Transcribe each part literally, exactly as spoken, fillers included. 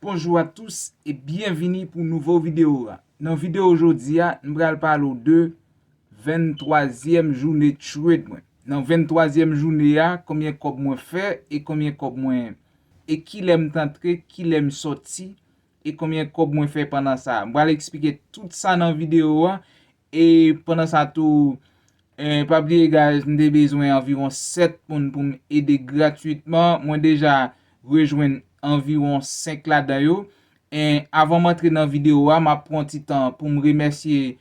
Bonjour à tous et bienvenue pou nouvo videyo a. Nan videyo jodi a, m pral pale w de venntwazyèm jounen trade mwen. Nan venntwazyèm jounen a, konbyen kòb mwen fè e konbyen kòb mwen e kilè m t antre, kilè m sòti e konbyen kòb mwen fè pandan sa a. M pral eksplike tout sa nan videyo a. E pandan sa tou, eh, pa bliye guys, m te bezwen anviwon sèt moun pou m ede gratwitman. Mwen deja rejwenn anviwon senk ladan yo. E avan m antre nan videyo a, m ap pran ti tan pou m remèsye,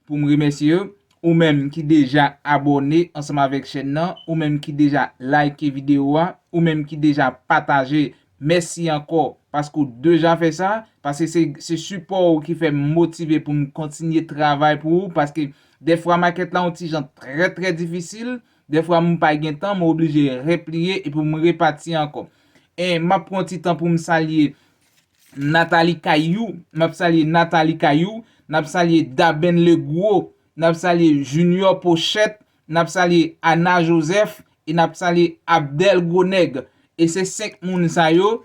pou m remèsye yo. Ou menm ki deja abòne ansanm avèk chèn nan, ou menm ki deja like videyo a, ou menm ki deja pataje, mèsi ankò paske w deja fè sa, paske se, se sipò w ki fè m motive pou m kontinye travay pou ou, paske dèfwa makèt la yon ti jan trè, trè difisil, dèfwa m pa gen tan, m oblije repliye epi m repati ankò. E m ap pran ti tan pou m salye Nathalie Caillou, m ap salye Nathalie Caillou, n ap salye Daben Legros, n ap salye Junior Pochette, n ap salye Ana Joseph e n ap salye Abdel Gronèg. E se senk moun sa yo,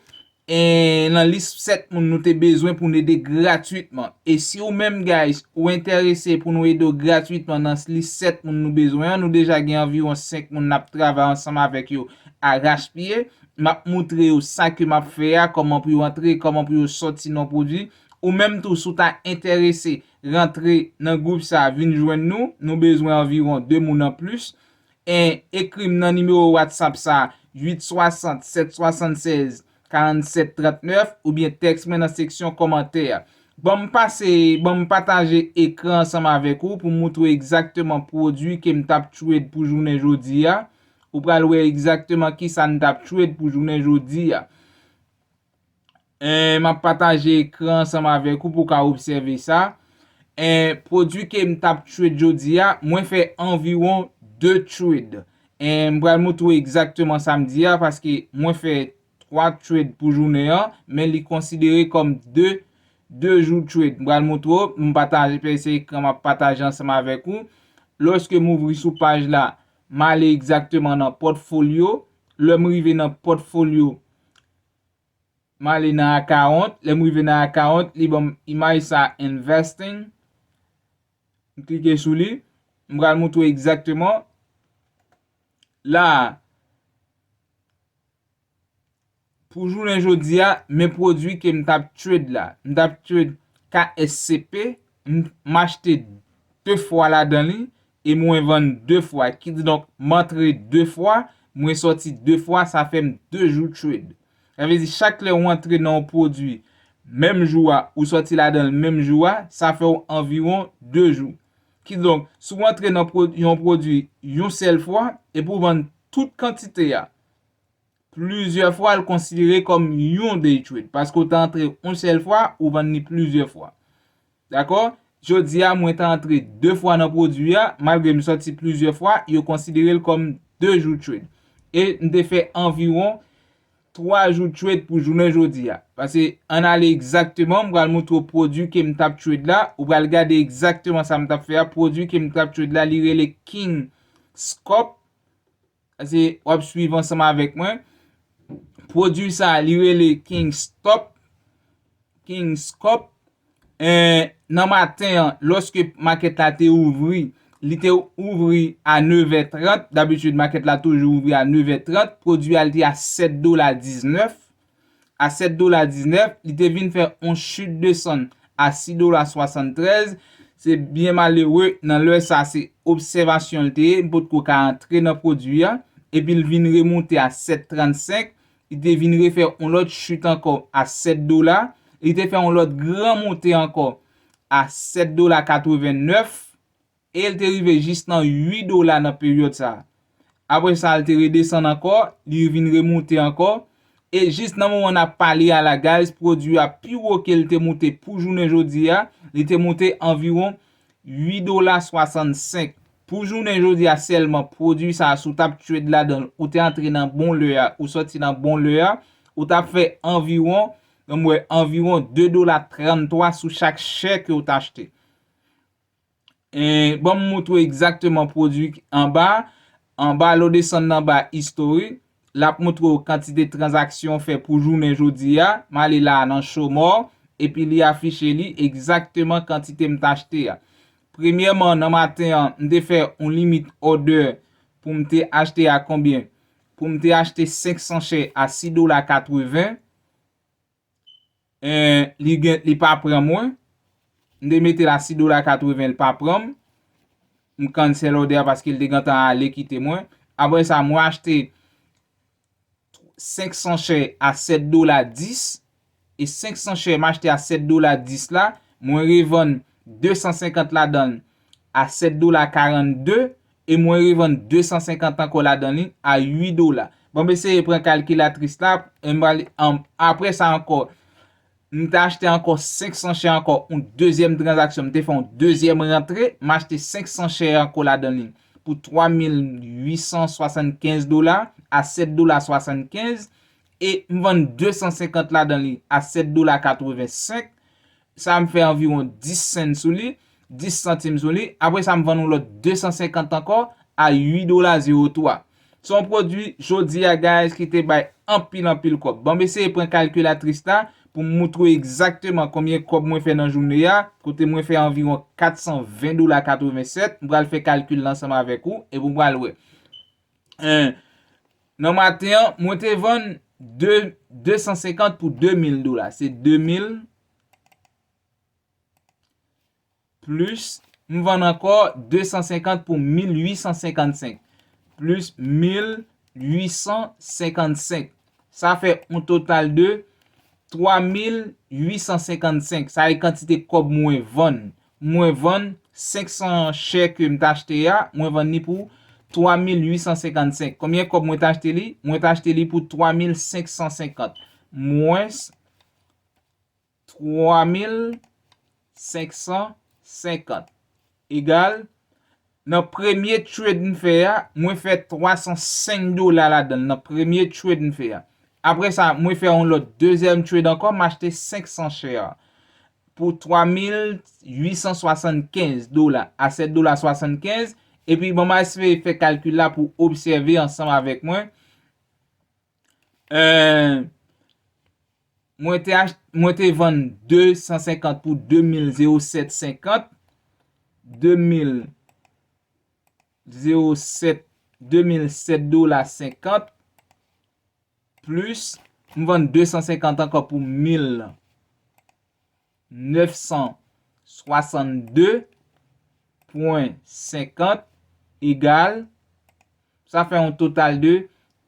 e nan lis sèt moun nou te bezwen pou n ede gratwitman. E si ou menm, guys, ou enterese pou nou ede w gratwitman nan lis sèt moun nou bezwen an, nou deja gen anviwon senk moun n ap travay ansanm avèk yo arachpye. M ap moutre yo sa ke m ap fè a, kòman pou yo antre, kòman pou yo sòti nan pwodui. Ou menm tou, si w ta enterese rantre nan gwoup sa a, vin jwenn nou, nou bezwen anviwon de moun anplis. E ekri m nan nimewo WhatsApp sa a, uit swasant, sèt swasannsèz, karannsèt trannèf, oubyen tèks mwen nan seksyon kòmantè a. Ban m pase, ban m pataje ekran ansanm avèk ou pou m moutre w egzakteman pwodui ke m t ap trade pou jounen jodi a. Ou pral wè egzakteman kisa n t ap trade pou jounen jodi a. E m ap pataje ekran ansanm avèk ou pou w ka obsève sa. E pwodui ke m t ap trade jodi a, mwen fè anviwon de trade. E m pral moutre w egzakteman sa m di a, paske mwen fè twa trade pou jounen an, men li konsidere kòm de, de jou trade. M pral moutre w, m pataje, pèse ekran, m ap pataje ansanm avèk ou. Lòske m ouvri sou paj la, m ale egzakteman nan pòtfolyo. Lè m rive nan pòtfolyo, m ale nan account. Lè m rive nan account, li ban m imaj sa, investing. M klike sou li. M pral moutre w egzakteman. La, pou jounen jodi a, men pwodui ke m t ap trade la. M t ap trade K S C P, m, m achte de fwa ladan li, e mwen vann de fwa. Kidonk, m antre de fwa, mwen sòti de fwa, sa fè m de jou trade. Sa vle di, chak lè w antre nan yon pwodui menm jou a, ou sòti ladan l menm jou a, sa fè w anviwon de jou. Kidonk, si w antre nan pwo-, yon pwodui yon sèl fwa, epi w vann tout kantite a plizyè fwa, l konsidere kòm yon day trade. Paske w te antre yon sèl fwa, ou vann li plizyè fwa. Dakò? Jodi a, mwen te antre de fwa nan pwodui a, malgre m sòti plizyè fwa, yo konsidere l kòm de jou trade. E m te fè anviwon twa jou trade pou jounen jodi a. Pase, ann ale egzakteman, m pral moutre w pwodui ke m t ap trade la, ou pral gade egzakteman sa m t ap fè a, pwodui ke m t ap trade la, li rele King Scop. Pase, w ap swiv ansanm avèk mwen. Pwodui sa, li rele King Stop, King Scop. E, nan maten an, lòske makèt la te ouvri, li te ouvri a nevè trant. Dabitid, makèt la toujou ouvri a nevè trant. Pwodui a, li te a sèt dola diznèf. A sèt dola diznèf, li te vin fè yon chit desann a sis dola swasanntrèz. Se byen malere, nan lè sa, se obsèvasyon l te ye, m potko ka antre nan pwodui a, epi l vin remonte a sèt trannsenk, li te vin refè yon lòt chit ankò a sèt dola, li te fè yon lòt gran monte ankò a sèt dola katrevennèf, e l te rive jis nan uit dola nan peryòd sa a. Apre sa, l te redesann ankò, li vin remonte ankò, e jis nan moman n ap pale a la, guys, pwodui a pi wo ke l te moute pou jounen jodi a, li te moute anviwon uit dola swasannsenk. Pou jounen jodi a sèlman, pwodui sa a, si w t ap trade ladan l, ou te antre nan bon lè a, ou sòti nan bon lè a, ou t ap fè anviwon, ban m wè, anviwon de dola tranntwa sou chak share ke w t achte. E, ban m moutre w egzakteman pwodui anba. Anba, lè w desann nan ba history, l ap montre w kantite tranzaksyon w fè pou jounen jodi a. M ale la nan Show More, epi li afiche li egzakteman kantite m t achte a. Premyèman, nan maten an, m te fè yon limit order pou m te achte a konbyen? Pou m te achte senk san share a sis dola katreven. Eh, li gen, li pa pran mwen. M te mete l a sis dola katreven, li pa pran m. M cancel order a paske l te gentan ale kite mwen. Apre sa, mwen achte senk san share a sèt dola dis. E senk san share m achte a sèt dola dis la, mwen revann de san senkant ladan l a sèt dola karannde, e mwen revann de san senkant ankò ladan li a uit dola. Bon, m eseye pran kalkilatris la, e m pral, um, apre sa ankò, m te achte ankò senk san share ankò, yon dezyèm tranzaksyon, m te fè yon dezyèm rantre, m achte senk san share ankò ladan li pou twa mil uit san swasannkenz dola a sèt dola swasannkenz, e m vann de san senkant ladan li a sèt dola katrevensenk. Sa m fè anviwon dis sen sou li, dis santim sou li. Apre sa, m vann yon lòt de san senkant ankò a uit dola zewo twa. Se yon pwodui jodi a, guys, ki te bay anpil, anpil kòb. Bon, m eseye pran kalkilatris la pou m moutre w egzakteman konbyen kòb mwen fè nan jounen a, kote mwen fè anviwon kat san ven dola katrevensèt. M pral fè kalkil la ansanm avèk ou, epi w pral wè. Eh, nan maten an, mwen te vann de, de san senkant pou de mil dola. Se de mil plis, m vann ankò de san senkant pou mil uit san senkannsenk. Plis mil uit san senkannsenk. Sa fè yon total de twa mil uit san senkannsenk. Sa e kantite kòb mwen vann. Mwen vann senk san share ke m t achte a, mwen vann li pou twa mil uit san senkannsenk. Konbyen kòb mwen t achte li? Mwen t achte li pou twa mil senk san senkant. Mwens twa mil senk san senkant. Egal, nan premye trade m fè a, mwen fè twa san senk dola ladan l, nan premye trade m fè a. Apre sa, mwen fè yon lòt dezyèm trade ankò, m achte senk san share pou twa mil uit san swasannkenz dola a sèt dola swasannkenz. Epi, bon, m a eseye fè kalkil la pou w obsève ansanm avèk mwen. Eh, mwen te ach-, mwen te vann de san senkant pou de mil zewo sèt senkant, de mil zewo sèt, de mil sèt dola senkant, plis m vann de san senkant ankò pou mil nèf san swasannde pwen senkant, egal, sa fè yon total de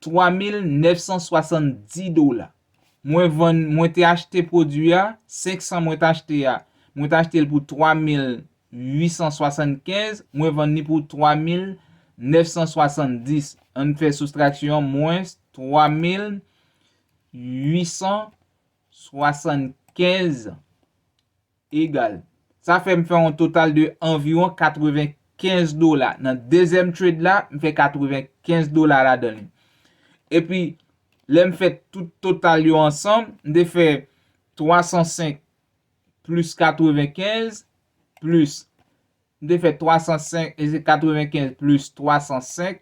twa mil nèf san swasanndis dola. Mwen vann, mwen te achte pwodui a, senk san mwen te achte a, mwen te achte l pou twa mil uit san swasannkenz, mwen vann li pou twa mil nèf san swasanndis. Ann fè soustraksyon an, mwens twa mil uit san swasankenz egal. Sa fè m fè yon total de anviwon katrevenkenz dola. Nan dezyèm trade la, m fè katrevenkenz dola ladan li. Epi, lè m fè tout total yo ansanm, m te fè twa san senk plis katrevenkenz, plis, m te fè twa san senk, e se katrevenkenz plis twa san senk,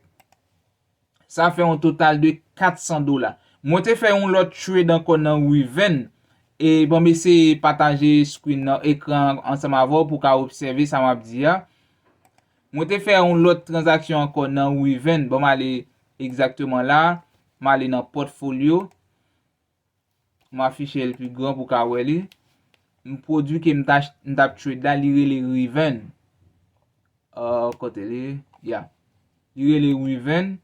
sa fè yon total de kat san dola. Mwen te fè yon lòt trade ankò nan Weavn, e bon, m eseye pataje screen nan, ekran an ansanm avè w pou w ka obsève sa m ap di a. Mwen te fè yon lòt tranzaksyon ankò nan Weavn. Bon, m ale egzakteman la, m ale nan pòtfolyo. M afiche l pi gran pou w ka wè li. M pwodui ke m t ach-, m t ap trade la, li rele Weavn. Ah, kote li? Ya. Li rele Weavn.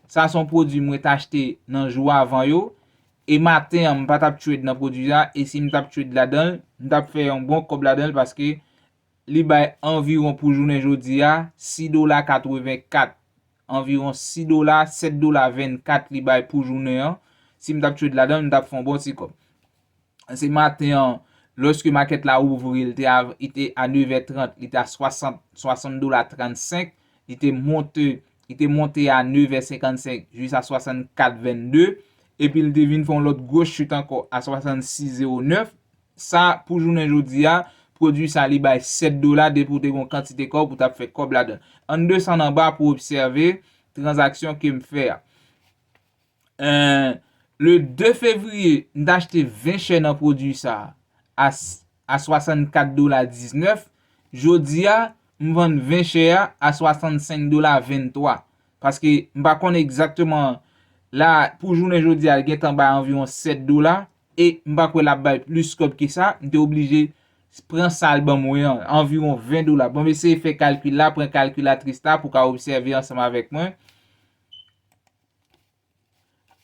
Sa se yon pwodui mwen t achte nan jou avan yo. E maten an, m pa t ap trade nan pwodui sa. E si m t ap trade ladan l, m t ap fè yon bon kòb ladan l paske li bay anviwon pou jounen jodi a, sis dola katrevenkat. Anviwon sis dola, sèt dola vennkat li bay pou jounen an. Si m t ap trade ladan l, m t ap fè yon bon ti kòb. Se maten an, lòske makèt la ouvri, li te a, li te a nevè trant, li te a swasant, swasant dola trannsenk, li te monte, li te monte a nevè senkannsenk jis a swasannkat vennde, epi li te vin fè yon lòt gwo chit ankò a swasannsis zewo nèf. Sa, pou jounen jodi a, pwodui sa li bay sèt dola depi w te gen yon kantite kòb ou t ap fè kòb ladan. Ann desann anba pou obsève tranzaksyon ke m fè a. Eh, le de fevriye, m t achte ven share nan pwodui sa a, a, a swasannkat dola diznèf. Jodi a, m vann ven share a a swasannsenk dola venntwa. Paske m pa konnen egzakteman la, pou jounen jodi a, l gentan bay anviwon sèt dola. E m pa kwè l ap bay plis kòb ke sa. M te oblije pran sa l ban mwen an, anviwon ven dola. Bon, m eseye fè kalkil la, pran kalkilatris la pou w ka obsève ansanm avèk mwen.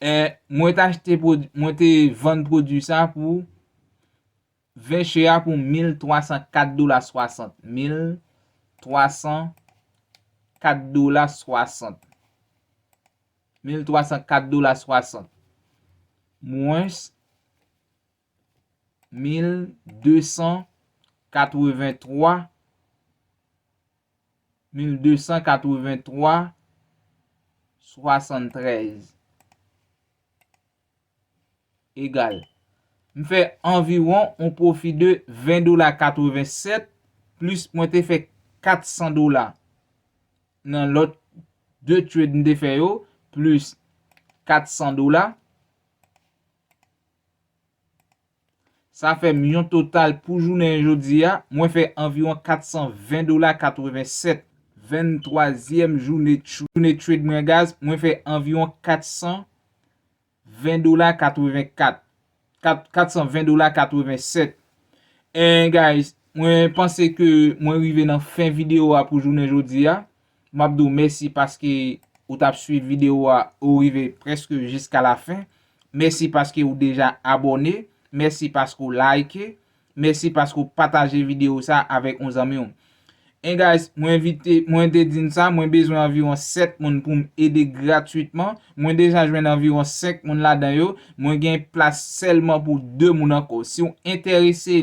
Eh, mwen te achte pwodui, mwen te vann pwodui sa pou ven share a pou mil twa san kat dola swasant. Mil twa san kat dola swasant. Mil twa san kat dola swasant. Mwens mil de san katrevenntwa, mil de san katrevenntwa swasanntrèz. Egal. M fè anviwon yon pwofi de ven dola katrevensèt, plis mwen te fè kat san dola nan lòt de trade m te fè yo, plis kat san dola. Sa fè m yon total pou jounen jodi a, mwen fè anviwon kat san ven dola katrevensèt. Venntwazyèm jounen, jounen trade mwen, guys, mwen fè anviwon kat san ven dola katrevenkat. Kat, kat san ven dola katrevensèt. And guys, mwen panse ke mwen rive nan fen videyo a pou jounen jodi a. M ap di w mèsi paske ou t ap swiv videyo a, ou rive prèske jiska la fen. Mèsi paske ou deja abòne. Mèsi paske ou like. Mèsi paske ou pataje videyo sa avèk yon zanmi w. And guys, mwen envite, mwen te di n sa, mwen bezwen anviwon sèt moun pou m ede gratwitman. Mwen deja jwenn anviwon senk moun ladan yo. Mwen gen plas sèlman pou de moun ankò. Si w enterese,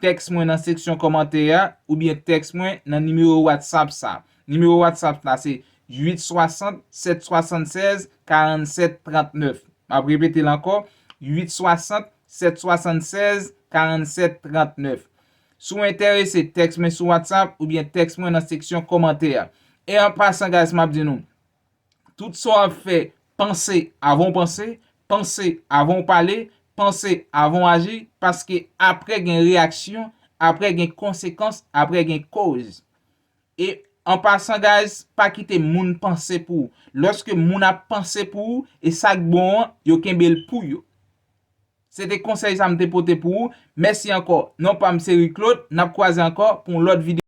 tèks mwen nan seksyon kòmantè a oubyen tèks mwen nan nimewo WhatsApp sa. Nimewo WhatsApp la se uit swasant, sèt swasannsèz, karannsèt trannèf. M ap repete l ankò, uit swasant, sèt swasannsèz, karannsèt trannèf. Si w enterese, tèks mwen sou WhatsApp oubyen tèks mwen nan seksyon kòmantè a. E an pasan, guys, m ap di nou, tout sa w ap fè, panse avan w panse, panse avan w pale, panse avan w aji, paske apre gen reyaksyon, apre gen konsekans, apre gen koz. E an pasan, guys, pa kite moun panse pou ou. Lòske moun ap panse pou ou, e sa k bon an, yo kenbe l pou yo. Se te konsèy sa m te pote pou ou. Mèsi ankò. Non pa m se Rick Claude. N ap kwaze ankò pou yon lòt videyo.